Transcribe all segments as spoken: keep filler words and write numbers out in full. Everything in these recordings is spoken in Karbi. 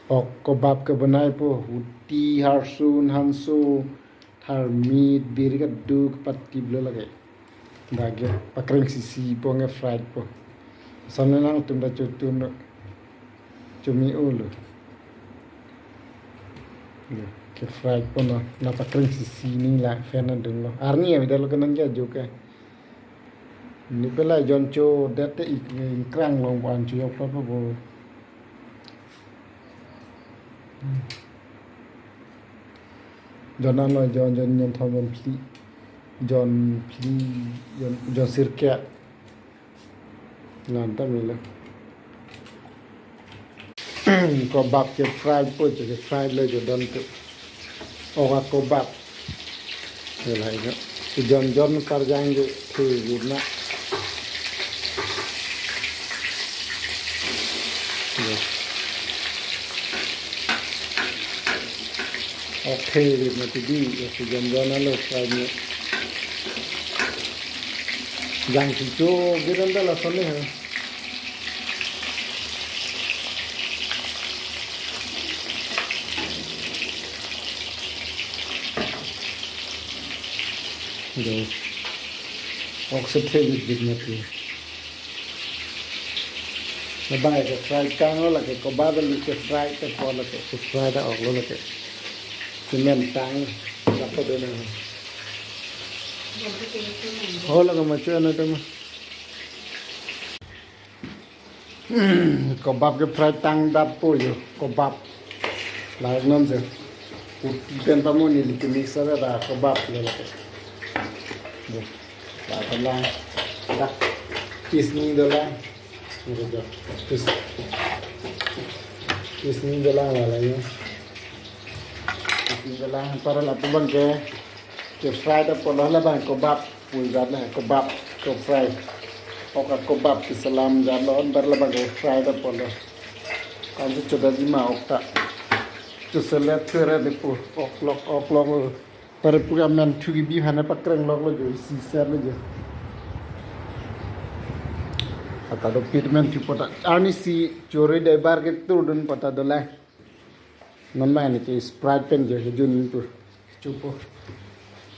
Ok kebab ke bonai po, huti, harsun, hanso, tharmit, biri kaduk pati blo lake. Dak ke pakreng sisi po nge fried po. Samne nangtum ta chotun lo. Chumi ulo. Ya, ke fried po no. Na pakreng sisi ning la fan adung lo. Arni ya bidal lo kenan ke ajo ke. Ni pela jon cho det te ik, ikrang long po an cho yok po po. Jon ano jon, jon, jon thom, jon phli. Jon phli, jon, jon sirkep. Nanta mila. Kebab ke fried po, ke fried lo jo don tu. Oka kebab. Ila ino. Jon jon karjang je the guna. Yo. Ok the guna tidi, yo, jon jon alo fried ni. Jang si cho giran dala sone ha. Yo. Ok se the guna tidi. Labang ke fried kang lo lake kebab beli ke fried ke po lake ke fried ok lo lake. Cement tang dapat dona. Oh lake macho ano tema. Kebab ke fried tang dap po yo kebab. Laik non se. Pen pamuni liki mixer ada kebab le lake. Yo. Ba dalang. Dak. Piece ni dalang. Ni ko jo. Piece. Piece ni dalang la la ni. Piece ni dalang para la tu bang ke. Ke fried apot lo labang kebab. Pui jat le kebab. Ke fried. Oka kebab ke salam jat lo on bar labang ke fried apot lo. Kan tu coba di ma ok ta. Tu selet kere di pu. Ok lok, ok lok. Pare puka men thuki bi hane pakreng lok lo jo, isi ser lo jo. Ata dopik men thu pota. Arni si chori dai bar ke turdun pota dolang. Non ma ni ke Sprite pen jo hejun tu. Chupo.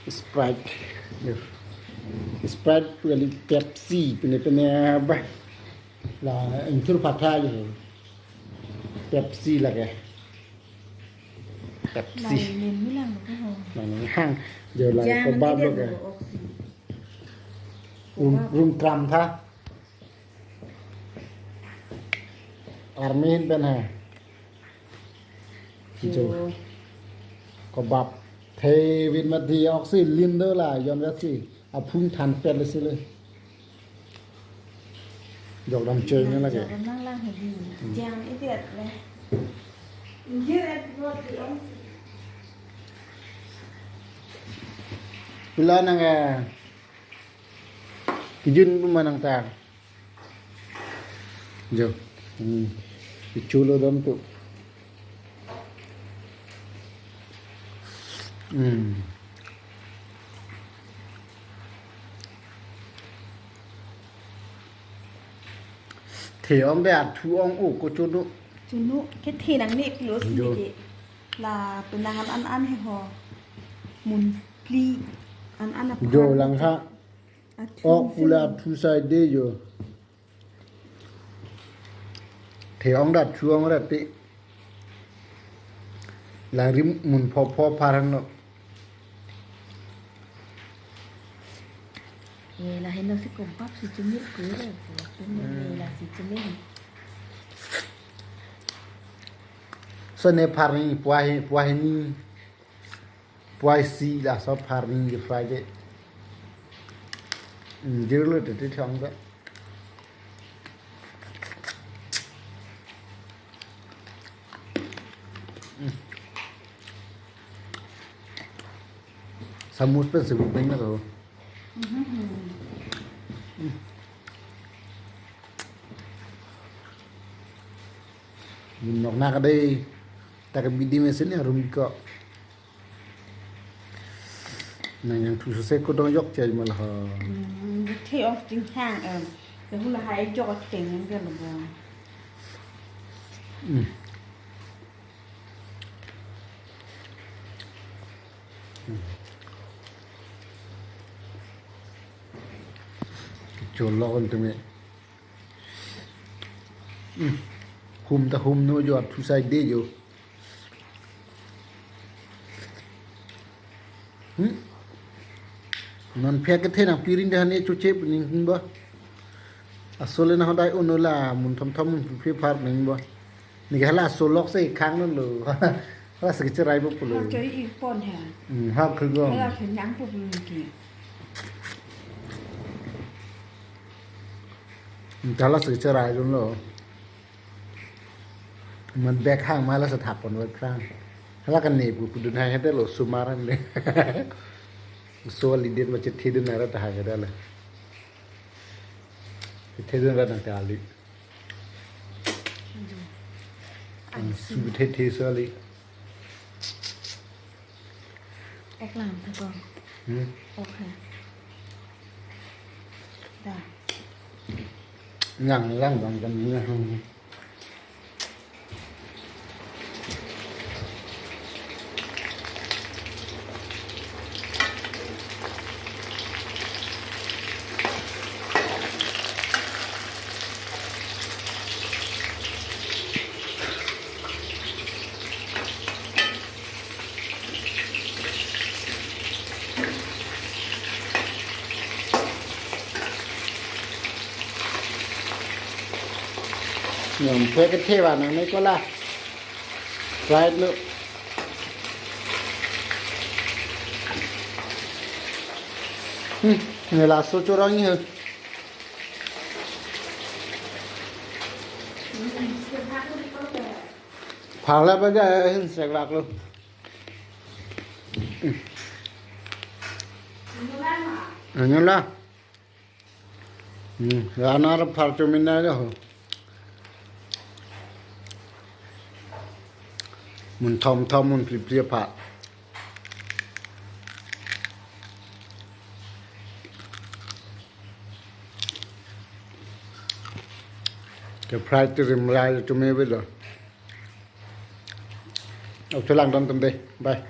Sprite. Yo. Sprite pu kali Pepsi, pine pine ba. La intur patha jo. Pepsi lake. Pepsi. Lai nen mi lang lo ho. Lang nen hang. Jo lang jang kebab lo ke. Oksi. Rum, rum tram tha. Army hin pen ha. Jo. Jo. Kebab. The wit mat di oksi lin do la yon vet si. Aphung than pet le si le. Jok dam choi ne lake. Jok dam nang lang hedi. Hmm. Jang iti at le. Injir at buat di ong. Pila nang eh. Kijun puma nang ta. Jo. Hmm. Ichulo dam tu. Hmm. The ong de athu ong o ko chunu. Chunu ke the nang ne pilo si jo. Ke. La penang an an an he ho. Mun pli an an ap. Jo lang ha. Athu ok pula athu sai de jo. The ong da thu ong ra ti. Langri mun pho pho pharang lo. Ye la heno si kebab si chumi kure. Chumi la si chumi. So ne pharni puahi puahi ni. Puai si laso pharni ke fried. Injir lo tete thang ta. Samus pen sebut pen na ko. Nok nak dei. Tak bidi mesin ya rum ko. Nang yang thu se ko dong yok chai mal ha. Hmm, the ong ting hang em. The hula hai jok ting yang ke lo. Hmm. Cholok on tumi. Hmm. Hum ta hum no jo, athu sai de jo. Hmm. Non phe kethe nangpiring de hane choche pu ning ba. Asole na hodai unola mun thom thom mun phe phar ning ba. Neke hala asolok si khang non lo. Hala si cherai bo pulo. Hak choi ik pon he. Hmm, hak khugong. Hala si nyang pu pu ki. Hmm, hala si cherai dun lo. Man bek hang ma hala si thap pon wet krang. Hala kan ne pu pu dun hai hete lo sumar han de. So ali det ma chethi dun ara ta hai hete le. Chethi dun ra nang ta ali. Ang su the the so ali. Ek lang ta ko. Hmm. Okay. Da. Yang lang bang kan ni. Nyom phe kethe ba nang ne kola. Right lo. Hmm, ne laso chorong he. Phala ba ja hin sek lak lo. Anyola. Hmm, ya anar phar chomin na ho. Mun thom thom mun phli phli pha. Ke fry ti rim rai tu me bilo. Ok, thu lang don tum de. Bye.